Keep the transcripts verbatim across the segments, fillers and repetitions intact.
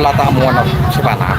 La tamowan sè panas.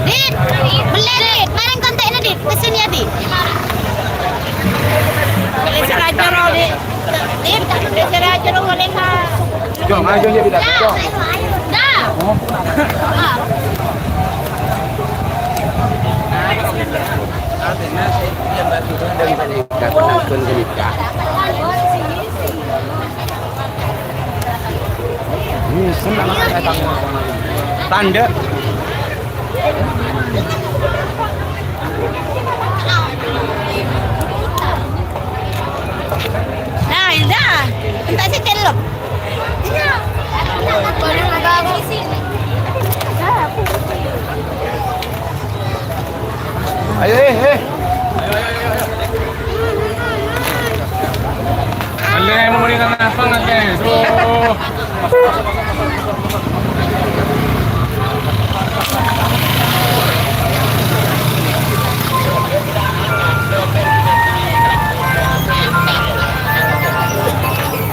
Dit, mellè, Dit. Marèng kontè'na, Dit. Kesini ya, Dit. Dit, sengaja, Dit. Dit, sengaja, Dit. Jong, ayo, jong, jong, jong. Dah. Tandhâ. Nah, Ilda, entar sè celok. Ayo, eh, eh. Alè, mau mendingan apa, nggak, Teh? Tuh.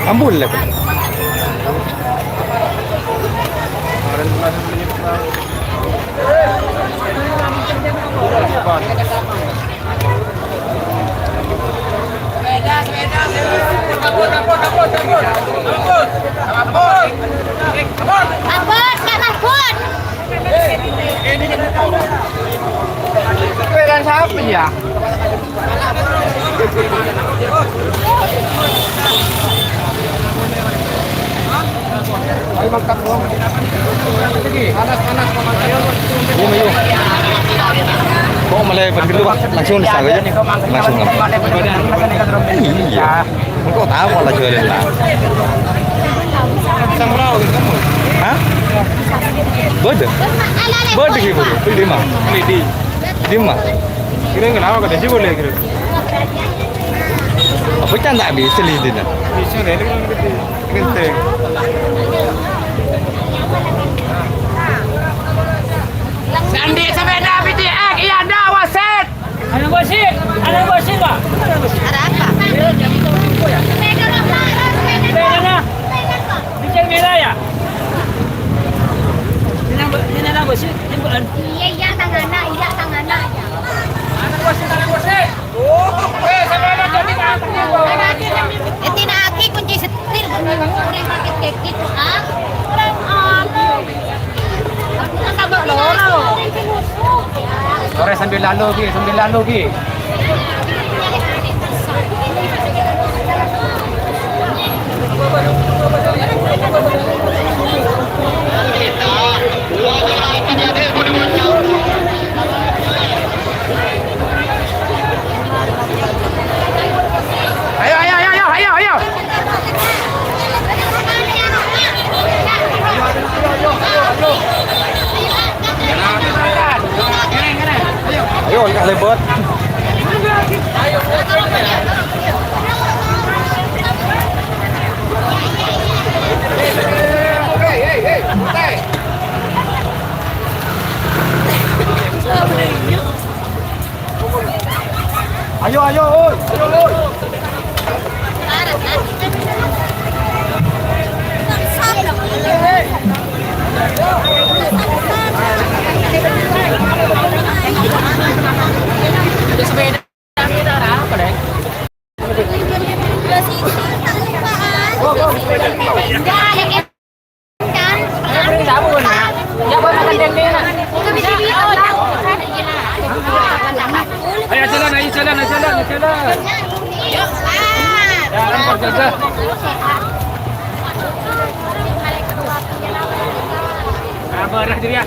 Ampun, lè. Ampun, Pak Mahfud. Sepeda siapa ya? Ayo, mantap, Bang. Panas, panas, panas. Ayo, ayo. Kok malah begitu, Pak? Langsung di sana aja. Langsung. Iya. Engko' tao pola juwâlân, la. Hah? Bâdâ? Bâdâ ghi', Bu? Bâdâ, Mas? Bâdâ. Dimma? Kira kenapa kada sih boleh kira? Apa can tak bisa li dina? Bisa deh, ini kan gede. Genteng. Sandi sepeda B T X, iya, ndak, wasit. Anak wasit, anak wasit, Pak. Ada apa? Sepeda, Pak. Sepeda, nah. Biceng merah, ya? Ini nang, ini nang wasit, ini bukan. Iya, iya, tangana, iya, tangana, iya. Anak wasit, anak wasit. Oh, eh, sepeda jadi, Pak. Tina aki kunci setir, bener, bener, pakai kaki tuh, ah. Orang anu. Ore sambil lalu, Ki, sambil lalu, Ki. Ayo, ayo, ayo, ayo, ayo, ayo. Ayo, angkat lebar. Ayo jalan, ayo jalan, ayo jalan, ayo jalan. Jalan, Pak Jaja. Sabar, Ria.